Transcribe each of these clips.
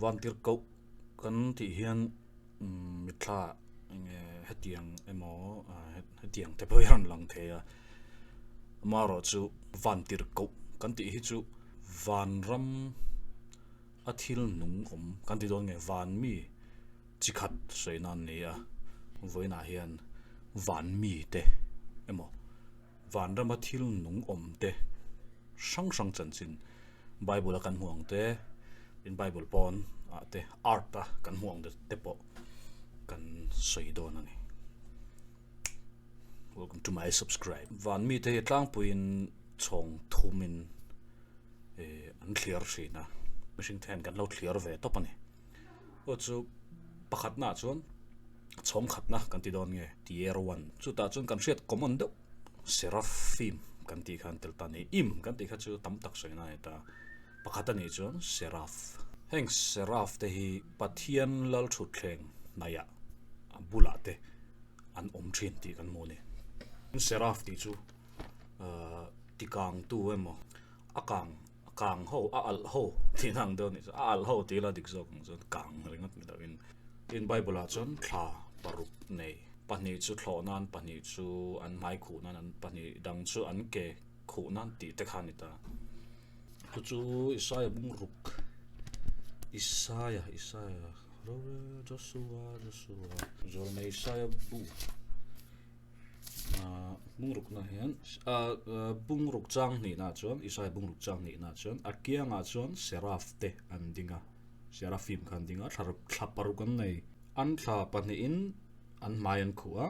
Vantir koh kan tih hian mitthla enge hetiang emaw hetiang te pawh hi a rawn lang thei a, amaherawh chu vantir koh kan tih hi chu vanram a thil nung awm kan ti dawn nge van mi chi khat sawi nan a ni a, vawiinah hian van mi te emaw. Vanrama thil nung awm te hrang hrang chanchin Bible a kan hmuh ang te, in Bible pawn ah te art a kan hmuh ang te pawh kan sawi dawn a ni. Welcome to my subscribe. Van mite hi tlangpuiin chhawng thumin eh an thliar thin a, mihring te hian kan lo thliar ve tawp a ni. Aw chu pakhatna ah chuan chhawng khatna kan ti dawn nge tier one chutah chuan kan hriat common deuh seraphim kan tih khan tel ta ni im kan tih kha chu tam tak sawi na a ni ta pakhat a nih chuan seraph heng seraph te hi Pathian lal thutthleng hnaihah a bulah te an awm thin tih kan hmu a ni seraph tih chu ahh tikangtu emaw a kang A kang ho, a alh ho tih na ang deuh a nih chuan a alh ho tih ila dik zawk ang chuan kang ringawt ni loin tin Bible ah chuan thla paruk nei pahnih chu thlawh nan pahnih chu an hmai khuh nan an pahnih dang chu an ke khuh nan tih te kha a ni ta. Chu chu Isaiah bungruk Isaiah Isaiah Joshua Joshua Zawlnei Isaiah bu. Bungrukna hian bungruk chang hnihna chuan Isaiah bungruk chang hnihna chuan a kiangah chuan Seraph te an ding a, Seraphim kha an ding a, thla thla paruk an nei. An thla pahnihin an hmai an khuh a,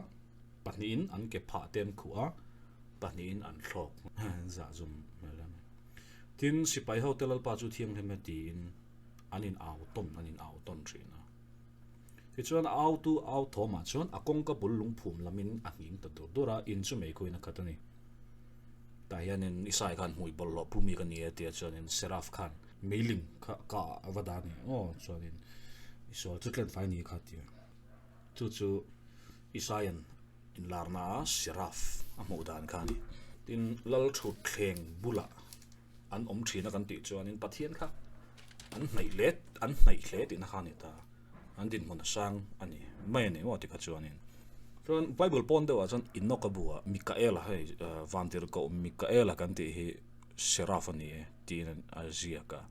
pahnihin an ke phah te an khuh a, pahnihin an thlawk zah zum hmel a ni. Tin, sipai hote Lalpa chu thianghlim e tiin an in au tawn an in au tawn thin a. Tichuan a autu au thawmah chuan a kawngka bul lungphum lamin a nghing ta dur dur a, in chu meikhuin a khat a ni. Tah hianin Isai khan hmui bawlhhlawh pu mi ka ni e tia chuanin Seraph khan meiling kha ka a va dah a ni aw chuanin i sual chu tlen fai ni kha tia. Chu chu Isaian inlarna a Seraph a hmuh dan kha a ni. Tin, Lalthutthleng bulah an awm thin a kan tih chuanin Pathian kha an hnaih hle an hnaih hle tihna kha a ni ta, an dinhmun a sang a ni mai a ni maw tikha chuanin. Chuan Bible pawn deuhah chuan Enoch-a buah Mikaela hei Vantirhkoh Mikaela kan tih hi Seraph a ni e tiin a ziak a,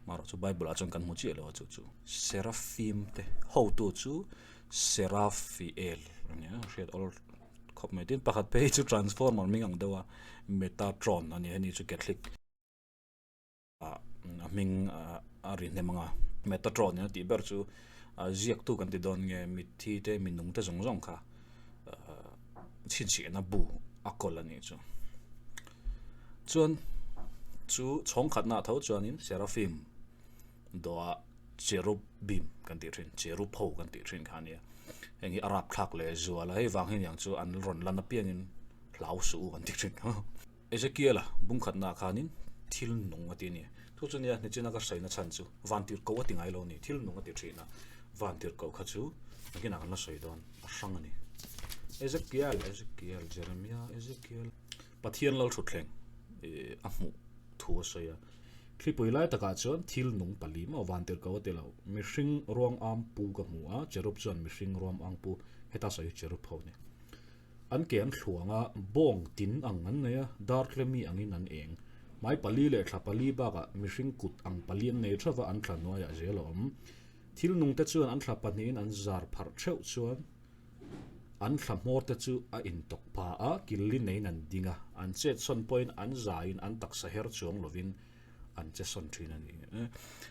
marawh chu Bible ah chuan kan hmu chiah lo a chu chu. Seraphim te hotu chu Seraphiel a ni a, hriat awl Khawp mai tin pakhat phei hi chu transformer hming ang deuh a Metatron a ni a ni chu Catholic ah a hming a ri hnem ang a Metatron in a tih ber chu a ziaktu kan ti dawn nge mitthi te minung te zawng zawng kha chhinchhiahna bu a kawl a nih chu chuan chu chhawng khatna ah tho chuanin Seraphim dawhah cherubim kan tih thin cherub ho kan tih thin kha a nia heng hi a rapthlak leh zual a hei vang hi niang chu an rawn lan apiangin hlau suh u kan tih thin kha Ezekiel-a bungkhatna ah khanin thil nung a ti a ni chu chu nia nichina ka sawi na chhan chu vantir ko a ti ngai lo a ni thil nung a ti thin a vantir ko kha chu nakinah kan la sawi dawn a hrang a ni Ezekiel Ezekiel Jeremiah Ezekiel Pathian Lalthutthleng ih a hmuh thu a sawi a. Thlipui lai takah chuan thil nung pali maw vantir ko a ti lo. Mihring ruang am pu ka hmu a, cherub chuan mihring ruam ang pu, heta sawi hi cherub ho a ni. An ke an thluang a, bawng tin ang an nei a, dartlemi angin an eng. Hmai pali leh thla pali bakah mihring kut ang pali an nei theuh va, an thla hnuaiah zel a awm. Thil nungte chuan an thla pahnihin an zar pharh theuh chuan An thla hmawr te chu a intawk pha a, killi neiin an ding a, an chet sawn pawhin an zaiin an taksa her chuang lovin an che sawn thin a ni.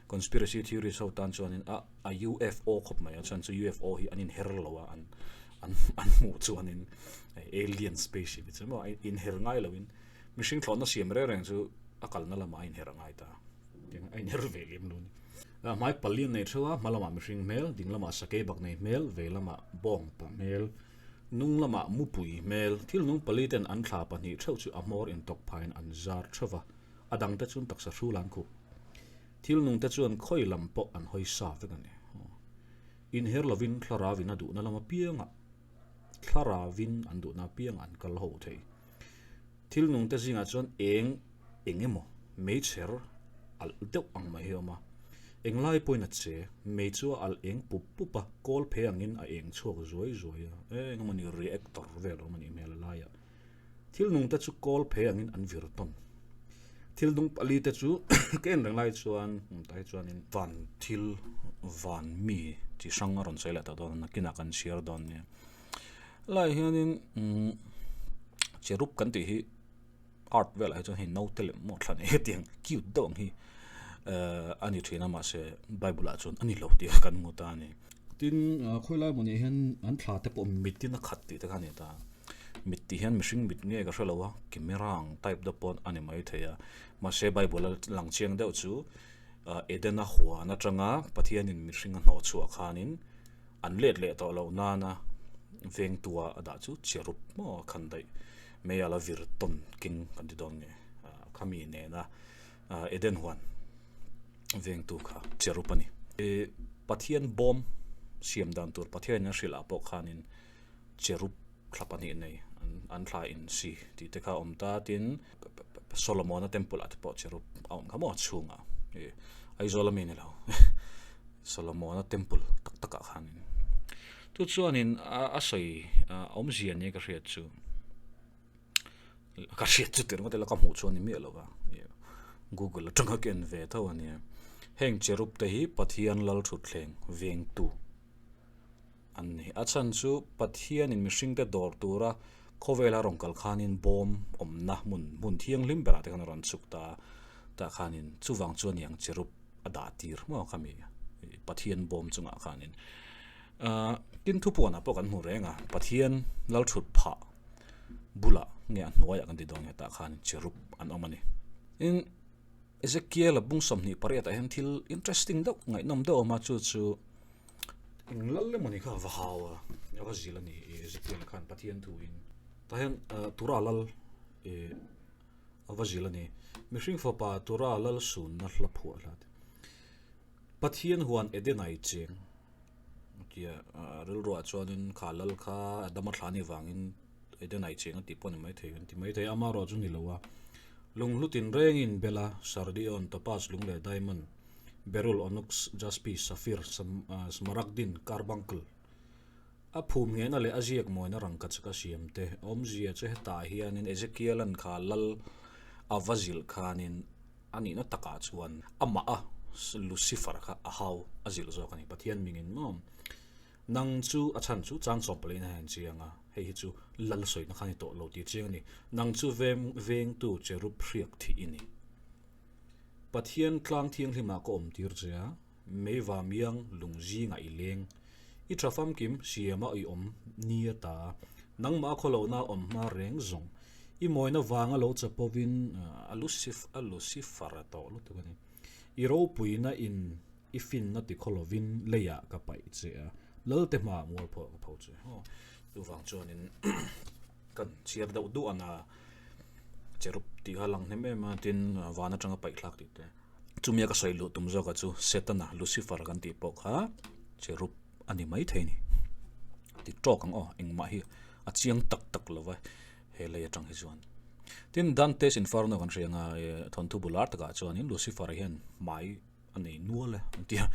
Conspiracy theories ho tan chuanin a a UFO khawp mai a, chuan chu UFO hi an inher lo a, an an an hmuh chuanin alien spaceship hi chu maw a inher ngai loin mihring thlawhna siam reng reng chu a kalna lamah a inher a ngai ta. A inher ve lem lo a ni. Hmai pali an nei theuh a, hma lamah mihring hmel, ding lamah sakei bak nei hmel, vei lamah bawng pa hmel, hnung lamah mupui hmel. Thil nung pali ten an thla pahnih theuh chu a hmawr intawk phaiin an zar theuh va, a dangte chuan taksa hrul an khup. Thil nungte chuan khawi lam pawh an hawi sa vek a ni. Inher lovin thlarauin a duhna lam apiangah thlarauin an duhna apiangah an kal ho thei. Thil nungte zingah chuan eng eng emaw meichher alh deuh ang mai hi a awm a. Englai pawhin a che, mei chu a alh eng pup pup a, kawl phei angin a eng chhuak zuai zuai a. Engemaw ni reactor vel a awm a nih hmel a laiah. Thil nung te chu kawl phei angin an vir tawn. Thil nung pali te chu ka en reng lai chuan tah hi chuanin van thil van mi chi hrang a rawn sawi leh tawh dawn a nakinah kan chhiar dawn nia. Helaiah hianin umm cherub kan tih hi art velah hi chuan hei naute lem maw thla nei hetiang cute deuh ang hi ehh a ni thin a mahse bible ah chuan a ni lo tih kan hmu ta a ni. Tin khawilai hmunah hian an thla te pawh mitin a khat tih te kha a ni ta. Mit tih hian mihring mit nge ka hre lo a, camera ang type deuh pawh a ni mai thei a. Mahse bible a lang chiang deuh chu Edena huan atanga Pathianin mihring a hnawh chhuah khanin an let leh tawh loh nana vengtua a dah chu cherub maw a khan daih mai a la vir tawn keng kan ti dawn nge khami nena Eden huan vengtu kha cherub a ni. Pathian bawm siam dan tur Pathianin a hrilh ah pawh khanin cherub thla pahnih nei an thla in si tih te kha a awm ta tin Solomon-a temple ah te pawh cherub a awm kha maw a chhungah ih Aizawl ami ni lo Solomon-a temple tak tak ah khanin chu chuanin a sawi awmzia nia ka hriat chu ka hriat chu tirh ngawt ila ka hmuh chuan ni miah lo va Google atanga ka en ve tho a nia heng cherub te hi Pathian lal thutthleng vengtu. An ni. A chhan chu Pathianin mihringte dawr tura khawvela rawn kal khanin bawm awmna hmun hmun thianghlim berah te khan a rawn chhuk ta a, tah khanin chuvang chu a ni ang cherub a dah tir hmuh ang khami Pathian bawm chungah khanin. Ahh tin thupuanah pawh kan hmu reng a, Pathian lal thut phah bulah nge a hnuaiah kan ti dawn nge tah khan cherub an awm a ni. Tin Ezekiel-a bung 28 ah hian thil interesting deuh ngaihnawm deuh a awm a chu chu Eng lal emaw ni kha va hau a, a va zil a ni i Ezekiel khan Pathian thuin. Tah hian Tura lal ih a va zil a ni. Mihring fapa Tura lal sunna hla phuah hla te. Pathian huan Edenai cheng tia rilruah chuanin kha lal kha Adama thla ni vangin Edenai cheng a tih pawh a ni maithei an ti maithei a, amaherawhchu ni lo a. Lunghlu tinrengin bela Sardion, Topaz lung leh Diamond Beryl, Onyx, Jaspi, Safir, Smaragdin, Carbuncle. A phum nghehna leh a ziak mawina rangkachak a siam te awmzia chu hetah hianin Ezekiel-a'n kha lal a va zilh khanin a nihna takah chuan amah a Lucifer kha a hau a zilh zawk a ni. Pathian mingin maw nang chu a chhan chu chang sawm paliin a han chiang a, hei hi chu lal sawina kha a ni tawh lo tih chiang a ni. Nang chu vengtu cherub hriak thih i ni. Pathian tlang thianghlimah ka awm tir che a, meiva miang lung zingah i leng. I tha famkim siama i awm ni a ta a, nangmah a khawlohna a awm hma reng zawng. I mawina vanga lo chapovin a Lucif a Lucifer a tawh lutuk a ni. I ropuina in i finna ti khawlovin leiah ka paih che a, Lalte hmaah mualpho ka pho che. Aw, chuvang chuanin kan chhiar deuh duh ang a. Cherub tih kha a lang hnem em a, tin van atanga paih thlak tih te. Chumi a ka sawi luh tum zawk ah chu Setana, Lucifer kan tih pawh kha cherub a ni mai thei a ni. Ti tawk ang aw, engmah hi a chiang tak tak lo va he lei atang hi chuan. Tin Dante's Inferno kan hria ang a, thawnthu bul lar takah chuanin Lucifer hian hmai a nei nual e an ti a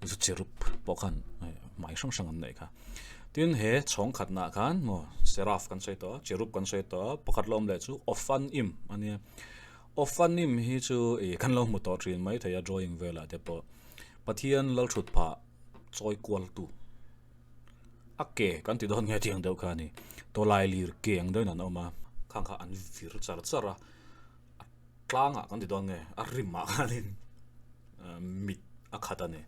chu cherub pawh khan hmai hrang hrang an neih kha tin he chhawng khatnaah khan maw seraph kan sawi tawh a cherub kan sawi tawh a pakhat la awm leh chu ophanim a nia ophanim hi chu ih kan lo hmu tawh thin mai thei a drawing velah te pawh Pathian lal thut phah chawi kual tu a ke kan ti dawn nge tiang deuh kha a ni tawlai lir ke ang deuhin an awm a khang kha an vir char char a. Tlangah kan ti dawn nge a rimah khanin mit a khat a ni.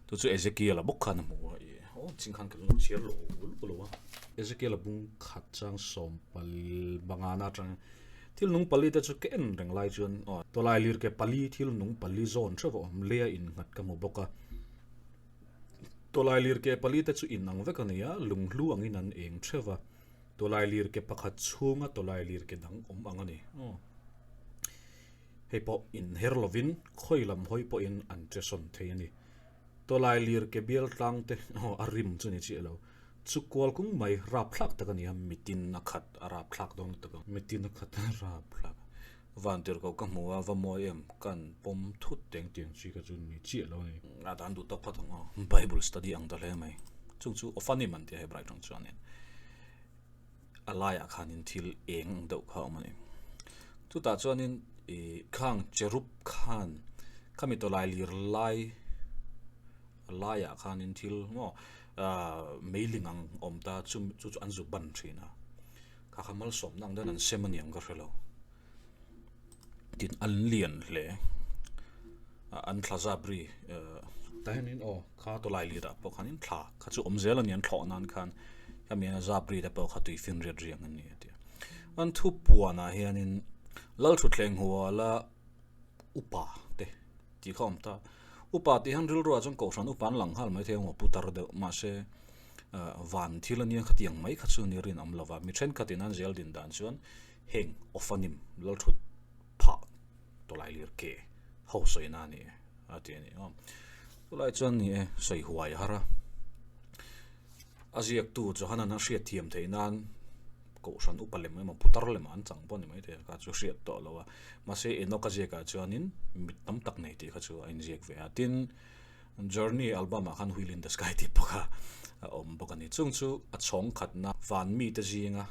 Chu chu Ezekiel-a bawk khan a hmu a i aw ching khan ka lo chhiar lo lo a. Ezekiel-a bung khat chang sawm pali bangana atang thil nung pali te chu ka en reng lai chuan aw tawlai lir ke pali thil nung pali zawn theuh a awm lei a innghat ka hmu bawk a. Tawlai lir ke pali te chu inang vek a ni a lunghlu angin an eng theuh a. Tawlai lir ke pakhat chhunga tawlai lir ke dang awm ang a ni. Aw. Hei pawh inher lovin khawi lam hawi pawhin an che sawn thei a ni. Tawlai lir ke bial tlang te aw a rim chu ni chiah lo. Chu kual kung mai rap thlak tak a ni a, mitin a khat a rap thlak dawn lutuk ang. Mitin a khat a rap thlak. Vantirhkoh ka hmu a, va mawi em, kan pawm thut teng tiang chi kha chu ni chiah lo a ni. A dan duh tawk phawt ang aw. Bible study ang ta hle mai. Chung chu Ophanim an tia Hebrai tawng chuanin a laiah khanin thil eng ang deuh kha a awm a ni. Chutah chuanin ih khang cherub khan khami tawlai lir lai a laiah khanin thil maw ah meiling ang awm ta chu chu an zu ban thin a. Kha kha malsawmna ang dawn an sem a niang ka hre lo. Tin an lian hle an thla zap ri tah hianin aw kha tawlai lir ah pawh khanin thla kha chu awm zel a ni an thlawh nan khan hemi a zap ri te pawh kha tui fin riat riang an ni a tia. An thu puanah hianin Lalthuthleng huala upa te tih kha a awm ta. Upa tih hian rilruah chuan kohhran upa an lang nghal maithei a maw putar deuh mahse van thil ania khatiang mai kha chu ni rinawm lova mi thenkhatin an zel din dan chuan heng Ophanim lalthut phah tawlai lir ke ho sawina a ni a ti a ni aw. Chulai chuan ni e sawi huai a har a, a ziaktu Johanan a hriat thiam theih nan kohhran upa lem emaw putar lem an chang pawh a ni maithei a kha chu hriat tawh lo a, mahse Enoch a ziakah chuanin mit tam tak nei tih kha chu a inziak ve a, tin Journey album ah khan Wheel in the Sky tih pawh kha a awm bawk a ni. Chung chu a chhawng khatna van mite zinga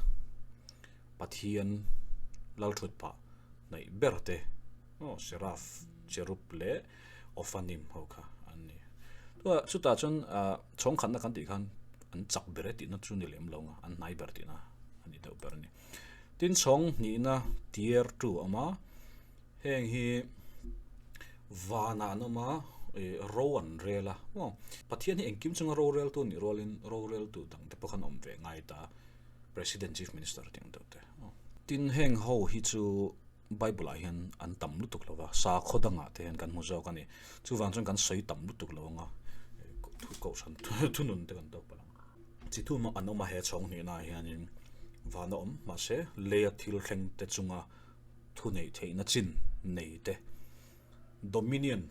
Pathian lalthut pah hnaih ber te aw Seraph, Cherub leh Ophanim ho kha an ni. Chutah chuan chhawng khatna kan tih khan an chak ber e tihna chu ni lem lo ang a, an hnai ber tihna a ni deuh ber a ni. Tin chhawng hnihna tier 2 a awm a. Heng hi vanah an awm a, ih ro an rel a maw? Pathian hi engkim chunga roreltu nih rualin roreltu dang te pawh khan awm ve ngai ta, President, Chief Minister tih ang deuh te. Tin, heng ho hi chu Bible ah hian an tam lutuk lo va, sakhaw dangah te hian kan hmu zawk a ni. Chuvang chuan kan sawi tam lutuk lo ang a, kohhran thunun te kan tawk palh ang. Chi thum an awm a he chhawng hnihnaah hianin van a awm, mahse leia thil thleng te chunga thuneih theihna chin nei te, dominion,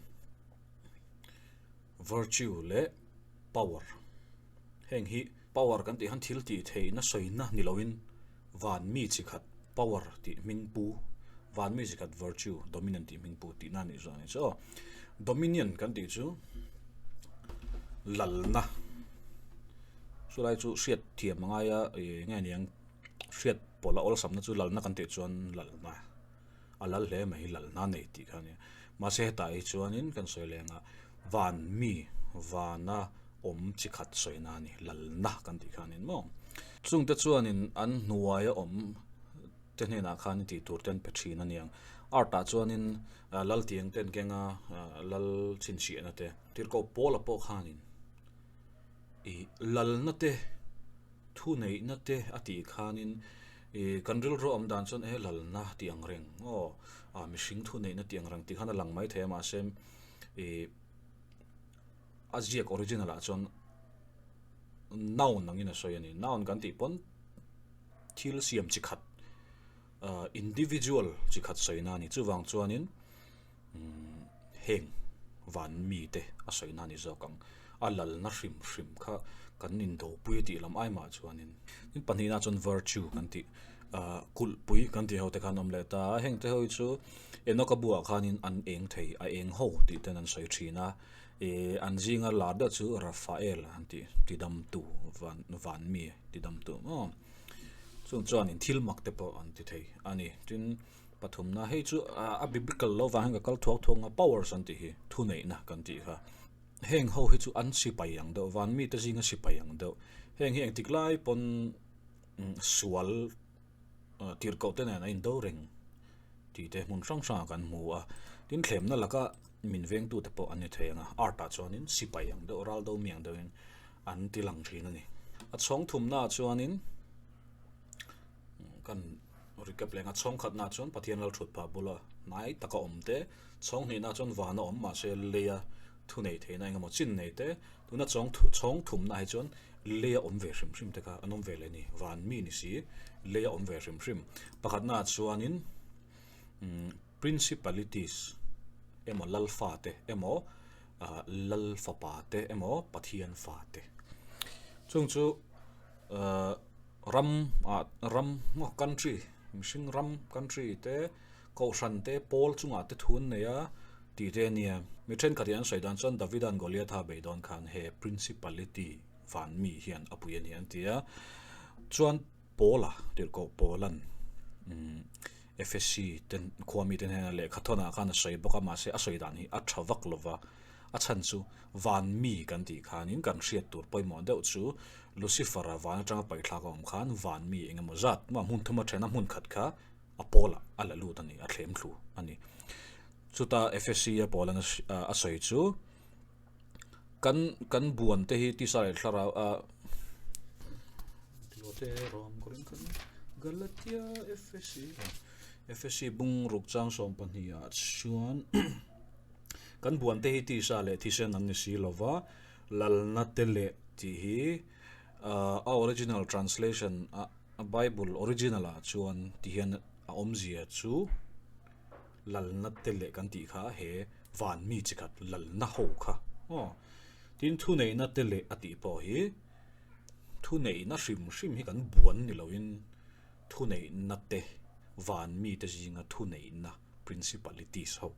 virtue leh power. Heng hi power kan tih hian thil tih theihna sawina ni loin van mi chi khat power tih hming pu, van mi chi khat virtue, dominion tih hming pu tihna a nih zawh a ni. Chu dominion kan tih chu lalna chulai chu hriat thiam a ngai a ih nge niang. Hriat pawlh a awlsamna chu lalna kan tih chuan lalna a lal hle mai lalna nei tih kha a nia. Mahse hetah hi chuanin kan sawi leng a van mi vana awm chi khat sawina a ni lalna kan tih kha a ni maw. Chungte chuanin an hnuaia awm te hnenah khan tih tur te an pe thin a niang. Art ah chuanin lal tiang te an keng a lal chhinchhiahna te tirhkoh Paula pawh khanin ih lalna te. Thuneihna te a tih khanin ih kan rilru awm dan chuan e lalna tih ang reng aw ah mihring thuneihna tih ang reng tih khan a lang mai thei a mahse ih a ziak original ah chuan noun angin a sawi a ni noun kan tih pawn thil siam chi khat ah individual chi khat sawina a ni chuvang chuanin. Heng van mite a sawina a ni zawk ang. A lalna hrim hrim kha kan indopui a tih lam ai mah chuanin tin pahnihna chuan virtue kan tih ah kulhpui kan tih ho te khan awm leh ta a. Heng te ho hi chu Enoch-a buah khanin an eng thei a eng ho tih ten an sawi thin a. Ih an zinga lar deuh chu Raphael an tih tidamtu van van mi tidamtu maw chung chuanin thil mak te pawh an ti thei a ni. Tin. Pathumna, hei chu a biblical lo vang hian ka kal thuak thuak nga powers an tih hi thuneihna kan tih kha. Heng ho hi chu an sipai ang deuh, van mite zinga sipai ang deuh. Heng hi engtik lai pawn sual tirhkoh te nen a indo reng tih te hmun hrang hrangah kan hmu a. Tin thlemna laka min vengtute pawh an ni thei ang a, art ah chuanin sipai ang deuh, ral do mi ang deuhin an ti lang thin a ni. A chhawng thumnaah chuanin. Kan recap leh ang a, chhawng khatnaah chuan Pathian lal thut phah bula hnai taka awm te, chhawng hnihnaah chuan vana awm mahse leia thu nei theihna eng emaw chin nei te, tuna chhawng chhawng thumnaah hi chuan leia awm ve hrim hrim te kha an awm ve leh a ni, van mi ni si leia awm ve hrim hrim. Pakhatnaah chuanin principalities emaw lal fate emaw lal fapa te emaw Pathian fate chung chu. Ram ah ram maw country mihring ram country te Kohhran te pawl chungah te thu an nei a tih te a nia. Mi thenkhatin an sawi dan chuan Davida'n Goliatha bei dawn khan he principality van mi hian a pui a ni an ti a. Chuan Paula tirhkoh Paula'n Efesi te khua mite hnena lehkha thawnah khan a sawi bawk a, mahse a sawi dan hi a tha vak lo va. A chhan chu van mi kan tih khanin kan hriat tur pawimawh deuh chu Lucifer-a van atanga paihthlak a awm khan van mi eng emaw zat mah hmun thuma thena hmun khat kha a pawlah a la lut a ni, a thlem thlu a ni. Chuta Efesi-a Paula'n a sawi chu kan kan buan te hi tisa leh thlarau a Timote Rom Korinth Galatia Efesi Efesi bung ruk chang 12 ah chuan Kan buan te hi tisa leh thisen an ni si lo va, lalna te leh tih hi a original translation a Bible original ah chuan ti hian a awmzia chu lalna te leh kan tih kha he van mi chi khat lalna ho kha aw. Tin thuneihna te leh a tih pawh hi thuneihna hrim hrim hi kan buan ni loin thuneihna te van mite zinga thuneihna principalities ho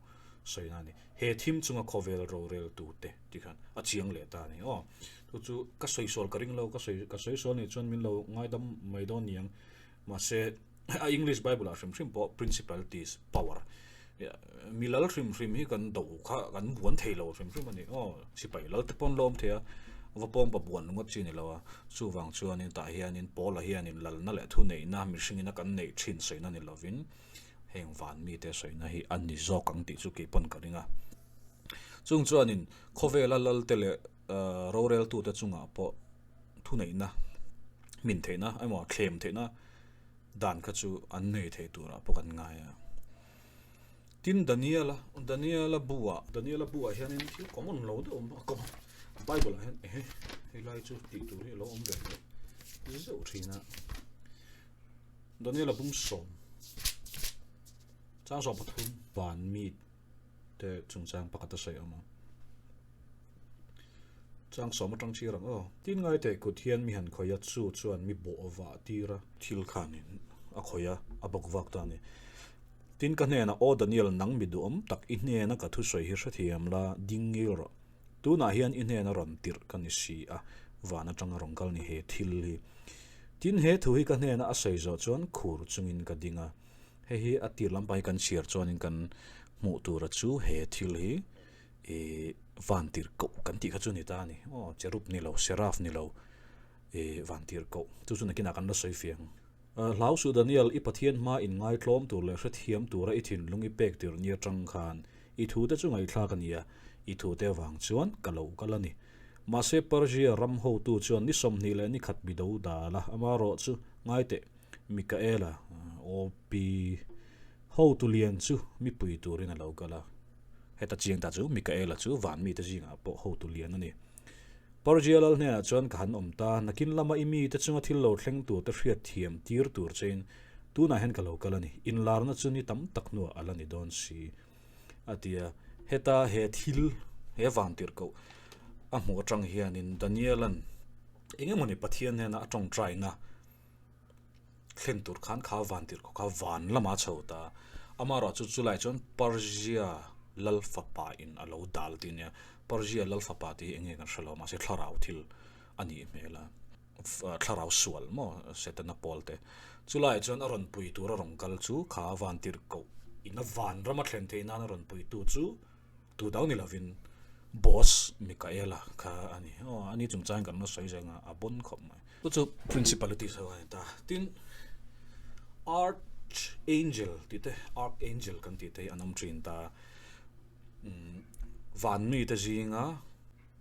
sawina a ni. He thim chunga khawvel roreltute tih khan a chiang leh ta a ni aw. Chu chu ka sawisawl ka ring lo, ka sawi ka sawisawl nih chuan min lo ngaidam mai dawn niang. Mahse a English Bible ah hrim hrim pawh principalities power mi lal hrim hrim hi kan do kha kan buan thei lo hrim hrim a ni aw. Sipai lal te pawh an lawm thei a, va pawng pa buan ngawt chi a ni lo a. Chuvang chuanin tah hianin Paula hianin lalna leh thuneihna mihringin a kan neih thin sawina ni lovin, heng van mite sawina hi a ni zawk ang tih chu kei pawn ka ring a. Chung chuanin khawvela lalte leh roreltute chungah pawh thuneihna, min theihna emaw thlem theihna dan kha chu an nei thei turah pawh kan ngai a. Tin Daniela, Daniela buah, Daniela buah hianin thil common lo deuh a awm a, Bible ah hian ehe helai chu tih tur hi a lo awm ve leh zeuh thin a. Daniela bung sawm chang 13 van mi te chungchang pakhat a sawi awm a chang sawm atang chhir ang aw tin ngai teh kut hian mi han khawih a chu chuan mi bawh vah tir a thil khanin a khawih a a bawk vak ta a ni tin ka hnenah aw Daniel nang mi duhawm tak i hnena ka thusawi hi hrethiam la ding ngil rawh Tunah hian i hnena rawn tirh ka ni si a, van atanga rawn kal ni he thil hi. Tin, he thu hi ka hnena a sawi zawh chuan khur chungin ka ding a. Hei hi a tir lampang hi kan chhiar chuanin kan hmuh tura chu he thil hi i van tirh koh kan tih kha chu ni ta a ni. Aw, cherub ni lo, seraph ni lo, i van tirh koh. Chu chu nakinah kan la sawi fiang. Hlau suh Daniel, i Pathian hma inngaitlawm tur leh hrethiam tura i thinlung i pek tirh ni atang khan i thute chu ngaihthlak a ni a, i thute avang chuan ka lo kal a ni. Mahse Persia ram hotu chuan ni 21 mi do dal a, amarawh chu ngai teh, Mikaela, OP, hotu lian chu mipui turin a lo kal a. Heta chiang ta chu Mikaela chu van mite zingah pawh hotu lian a ni. Persia lal hnenah chuan ka han awm ta, nakin lama i mite chunga thil lo thleng turte hriat thiam tir tur chein tunah hian ka lo kal a ni, inlarna chu ni tam tak hnuah a la ni dawn si, a ti a. Heta he thil, he vantirhkoh a hmuh atang hianin Daniela'n eng emawni Pathian hnena a tawngtaina, thlen tur khan kha van tirh kha van lamah a chho ta. Amaherawh chu chulai chuan Persia lal fapa in a lo dal tih a nia. Persia lal fapa tih hi eng nge kan hre lo mahse thlarau thil a nih hmel a, thlarau sual maw Setana pawl te. Chulaiah chuan a rawn pui tur a rawn kal chu kha van tirh koh in a van rama thlen theih nan a rawn pui tu chu Tu dang ni lovin Boss Mikaela kha a ni. Aw, ani chungchang kan la sawi zel a, a bon khawp mai. Chu chu Principalities ho a ni ta. Tin, Archangel tih te, Archangel kan tih te hi an awm thin ta. Umm, van mite zinga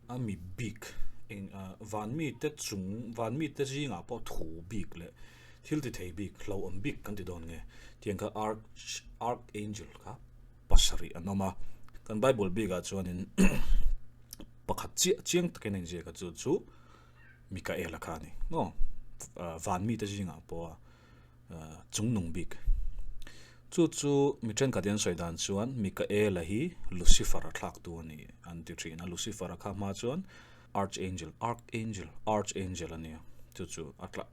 a mi bik eng ah van mite chung, van mite zingah pawh thu bik leh thil ti thei bik, hlauhawm bik kan ti dawn nge. Tiang kha Arch, Archangel kha. pasarih an awm a, kan Bible bikah chuanin pakhat chiah chiang takin a inziak a chu chu Mikaela kha a ni maw van mite zingah pawh a chungnung bik chu chu mi thenkhat in an sawi dan chuan Mikaela hi Lucifer a thlak tu a ni an ti thin a Lucifer a kha hma chuan Archangel Archangel Archangel a nia chu chu a tla.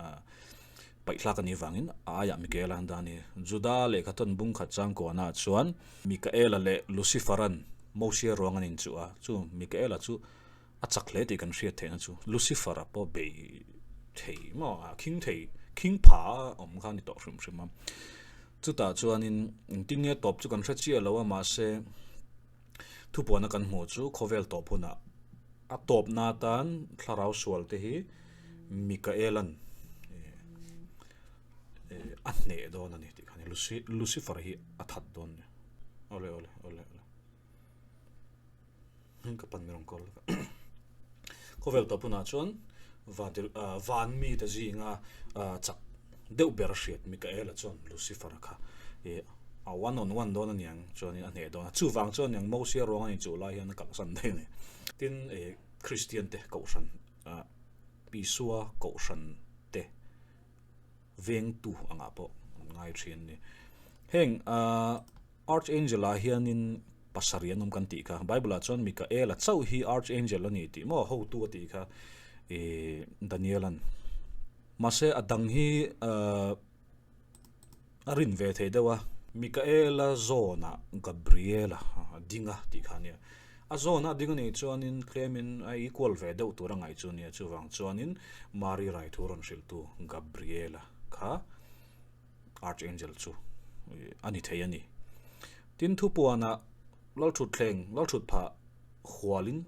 Paihthlak a nih vangin a aiah Mikaela an dah a ni. Juda lehkhathawn bung khat changkuanah chuan Mikaela leh Lucifer-a'n Mosia ruang an inchuh a, chu Mikaela chu a chak hle tih kan hriat theihna chu Lucifer-a pawh bei thei maw a khing thei khing pha a awm kha a ni tawh hrim hrim a. Chutah chuanin engtin nge tawp chu kan hre chiah lo a mahse thupuana kan hmuh chu khawvel tawp hunah a tawpna atan thlarau sual te hi Mikaela'n a hneh dawn a ni tih kha a ni. Lucifer hi a that dawn a ni. Awle awle awle awle. Ka pan min rawn call leh a. Khawvel tawp hunah chuan van van mite zinga chak deuh ber a hriat Mikaela chuan Lucifer-a kha a one on one dawn a niang chuanin a hneh dawn a. Chuvang chuan niang Mosia ruang a inchuh lai hian a kalhsan daih a ni. Tin, Kristian te kohhran Isua kohhran te vengtu angah pawh an ngai thin a ni. Heng Archangel ah hianin pasarih an awm kan tih kha. Bible ah chuan Mikaela chauh hi Archangel a ni tih maw hotu a tih kha ih Daniel-a'n. Mahse a dang hi ah a rin ve thei deuh a. Mikaela zawnah Gabriela a ding a tih kha a nia. A zawnah a ding a nih chuanin tlemin a equal ve deuh tur a ngaih chu a nia. Chuvang chuanin Mari raithu rawn hrilhtu Gabriela kha. Archangel chu a ni thei a ni. Tin, thupuanah Lalthutthleng, Lalthutphah hualin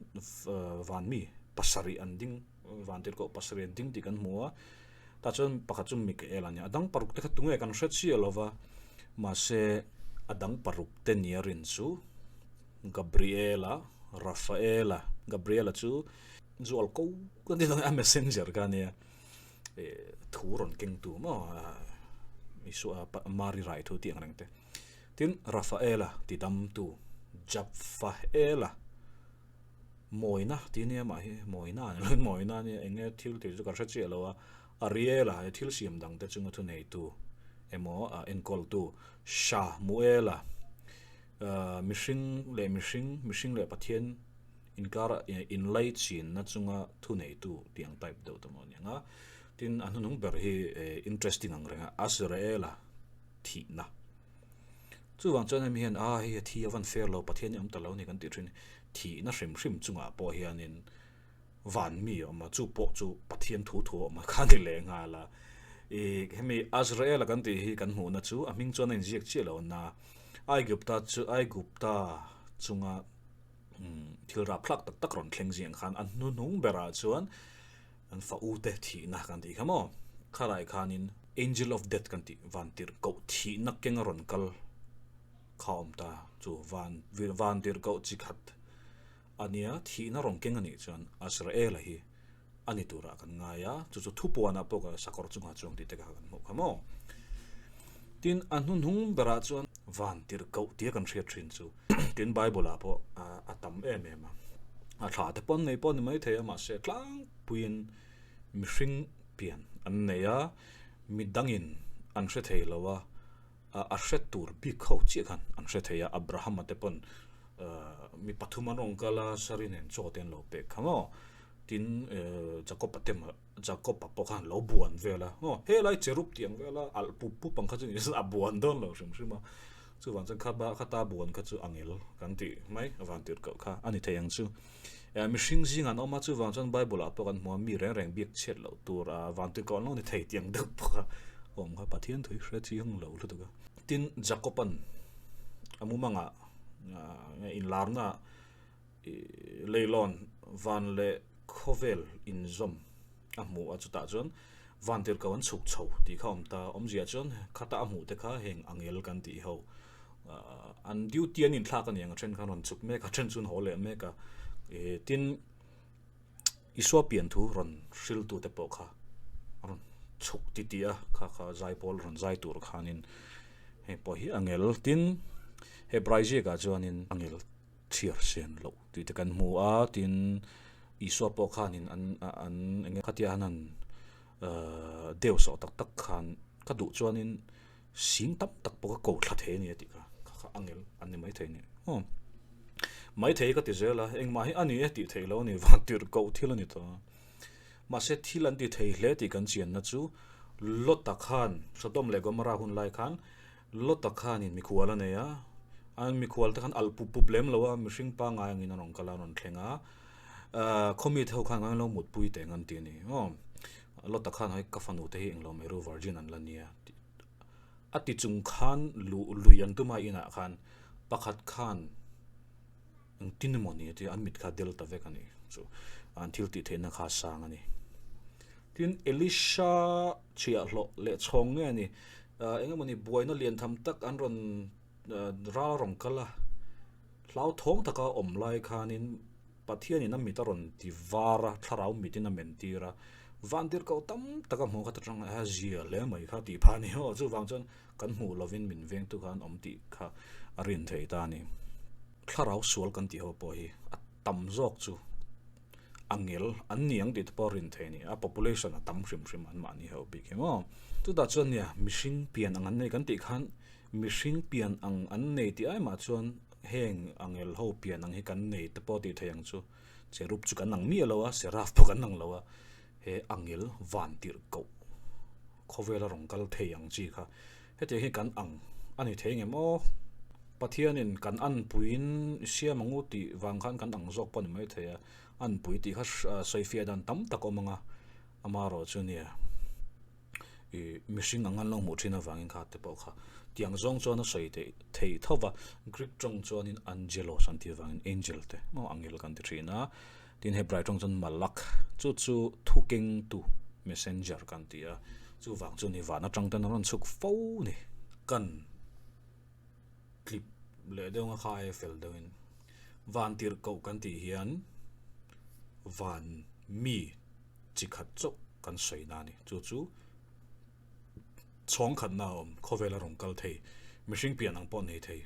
vanmi pasarih an ding, vantirhkoh pasarih an ding tih kan hmu a. Tah chuan pakhat chu Mikael a ni a. A dang paruk te kha tunge kan hre chiah lo va, mahse a dang paruk te nia rin chu Gabriela, Rafaela, Gabriela chu zualko kan tih a messenger kha a nia. Thu rawn keng tu maw Isua Mari rai thu tih ang reng te. Tin, Rafaela ti dam tu Japfaela mawina tih ania mah hi mawina a ni lo mawina a nia eng nge thil tih chu ka hre chiah lo a Ariela he thil siam dang te chunga thu nei tu emaw a enkawl tu Shamuela mihring leh mihring mihring leh Pathian Inkara inlaichinna chunga thuneitu tih ang type deuh te maw aniang a. Tin, a hnuhnung ber hi interesting ang reng a, Azraela thihna. Chuvang chuan hemi hian a hei a thi a van fair lo, Pathian hi a awm ta lo a ni kan tih thin. Thihna hrim hrim chungah pawh hianin van mi a awm a, chu pawh chu Pathian thu thu a awm a kha ni leh nghal a. Ih hemi Azraela kan tih hi kan hmuhna chu a hming chuan a inziak chiah lo na Aigupta chu Aigupta chunga Thil rapthlak tak tak rawn thleng zing khan a hnuhnung berah chuan an fa u te thihna kan tih kha maw? Khalai khanin Angel of Death kan tih van tirh koh thihna keng a rawn kal kha a awm ta. Chu van van tirh koh chi khat a nia thihna rawn keng a nih chuan Azrael-a hi a ni turah kan ngai a, chu chu thupuanah pawh ka sakawr chungah chuang tih te kha kan hmuh kha maw. Tin, a hnuhnung berah chuan van tirh koh tia kan hriat thin chu tin Bible ah pawh a tam em em a, a thla te pawh an nei pawh a ni maithei a, mahse tlangpuiin mihring pian an nei a, midangin an hre thei lo a, a hre tur bik ho chiah khan an hre thei a, Abraham-a te pawn mi pathum an rawn kal a, Sari nen chaw te an lo pek kha maw. Tin, Jakob-a te mah, Jakob-a pawh khan lo buan vel a, aw helai cherub tih ang vel a, alh pup pup ang kha chu ni a buan dawn lo hrim hrim a. Chuvang chuan kha ba khata buan kha chu angel kan tih mai a van tirh koh kha a ni thei ang chu. Mihring zingah an awm a, chuvang chuan Bible-ah pawh kan hmu a, mi reng reng biak chhiat loh tur a van tirh koh an lo ni thei tih ang deuh pawh kha awm kha Pathian thu hi hre chiang lo lutuk a. Tin, Jakob-a'n a mumangah inlarna Leilawn van leh khawvel inzawm a hmu a, chutah chuan van tirhkoh an chhuk chho tih kha a awm ta. Awmzia chuan khata a hmuh te kha heng angel kan tih ho an duty an inthlak a ni ang, a then khan rawn chhuk mek a, a then chu an haw leh mek a. Tin, Isua pian thu rawn hriltu te pawh kha a rawn chhuk titih a, kha kha zaipawl rawn zai tur khanin heng pawh hi angel. Tin, Hebrai ziakah chuanin angel chhiar sen loh tih te kan hmu a, tin Isua pawh khanin an an eng nge khatia han han deu sawh tak tak khan ka duh chuanin sing tam tak pawh ka ko thla thei a ni a tih kha kha kha angel an ni maithei a ni aw maithei ka ti zel a engmah hi a ni e tih theih loh a ni van tirh koh thil a ni tawh a mahse thil an ti thei hle tih kan chianna chu. Lota khan, Sodom leh Gomorrah hun lai khan Lota khanin mikhual a nei a, an mikhual te khan alh pup pup lem lo a, mihring pangngai angin a rawn kal a, a rawn thleng a, khawmi te ho khan an lo mutpui teh ang an ti a ni maw. Lota khan hei ka fanu te hi englo mai ru virgin an la nia tih a ti chung khan luh lui an tum a inah khan pakhat khan engtin emaw ni a ti a, an mit kha del ta vek a ni chu an thil tih theihna kha a sang a ni. Tin, Elisha chhiahhlawh leh chhawng nge a ni, eng emaw ni buaina lian tham tak an rawn ral a rawn kal a, hlauthawng taka awm lai khanin Pathianin a mit a rawn ti var a, thlarau mitin a men tir a, vantir koh tam tak a hmuh kha ta tang a zia hle mai kha tih phah a ni aw, chuvang chuan kan hmuh lovin min vengtu kha an awm tih kha a rin thei ta a ni. Thlarau sual kan tih ho pawh hi a tam zawk chu angel an ni ang tih te pawh a rin thei a ni, a population a tam hrim hrim an mahni ho bik hi maw. Chutah chuan nia mihring pian ang an nei kan tih khan mihring pian ang an nei tih ai mah chuan heng angel ho pian ang hi kan nei te pawh tih theih ang chu cherub chu kan ang miah lo a, seraph pawh kan ang lo a, he angel van tirh koh khawvela rawn kal thei ang chi kha hetiang hi kan ang a ni thei ngem aw. Pathianin kan anpuiin i siam ang u tih vang khan kan ang zawk pawh a ni mai thei a, anpui tih kha sawifiah dan tam tak a awm ang a, amaherawh chu nia ih mihring ang an lo hmuh thin avangin kha te pawh kha tiang zawng chuan a sawi theih thei tho va, Greek tawng chuanin angelos an tih avangin angel te maw angel kan ti thin a, tin Hebrai tawng chuan malak chu chu thukengtu messenger kan ti a, chuvang chu ni van atang ten a rawn chhuk fo ni kan. Tlip leh deuh anga kha aia fel deuhin van tirh koh kan tih hian van mi chi khat chauh kan sawi na a ni. Chu chu chhawng khatna a awm, khawvela rawn kal thei, mihring pian ang pawh nei thei,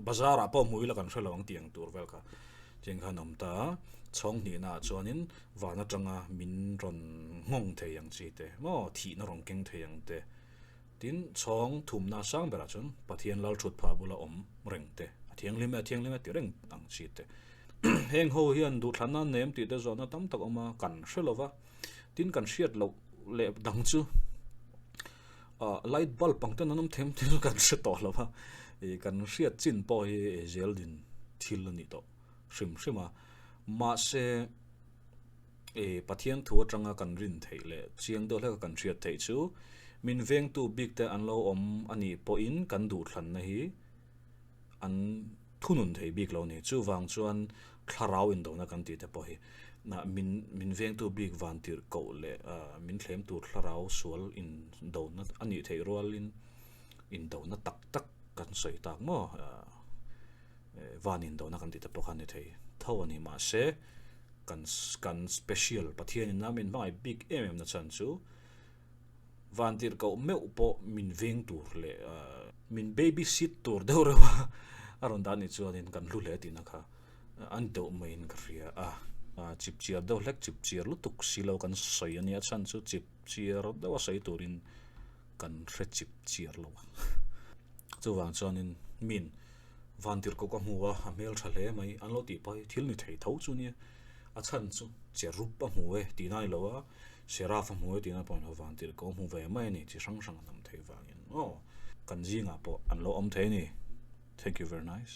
bazar ah pawh hmu ila kan hre lo ang tih ang tur vel kha chiang khan a awm ta a. Chhawng hnihna ah chuanin van atanga min rawn nghawng thei ang chi te maw thihna rawn keng thei ang te. Tin, chhawng thumna sang berah chuan Pathian lal thut phah bula awm reng te, a thianghlim e, a thianghlim e ti reng ang chi te. Heng ho hian duhthlanna an nem tih te zawhna tam tak awm a, kan hre lo va. Tin, kan hriat loh leh dang chu light bulb ang ten an awm them tih chu kan hre tawh lo va. Kan hriat chin pawh hi zeldin thil a ni tawh hrim hrim a. Mahse. E Pathian thu atanga kan rin theih leh chiang deuh hleka kan hriat theih chu min vengtu bik te an lo awm a nih pawhin kan duhthlanna hi an thunun thei bik lo a ni. Chuvang chuan thlarau indona kan tih te pawh hi min min vengtu bik van tirh koh leh min thlem tur thlarau sual indona a nih theih rualin indona tak tak kan sawi tak maw van indona kan tih te pawh kha a ni thei tho a ni. Mahse. Kan kan special Pathian in a min hmangaih bik em em na chhan chu vantir koh meuh pawh min veng tur leh min baby sit tur deuh reuh a a rawn dah ni chuanin kan hlu hle tihna kha an deuh maiin ka hria a chip chiar deuh hlek chip chiar lutuk si lo kan sawi a nia chhan chu chip chiar deuh a sawi turin kan hre chip chiar lo a chuvang chuanin min Vantir kawk a hmu a, a hmel tha hle mai. An lo tih pawh hi thil ni thei tho chu nia. A chhan chu cherub a hmu e tih na ni lo a, seraph a hmu e tih na pawh ni lo, vantir kawk a hmu ve mai a ni chi hrang hrang an awm thei vangin aw. Kan zingah pawh an lo awm thei a ni. Thank you very nice.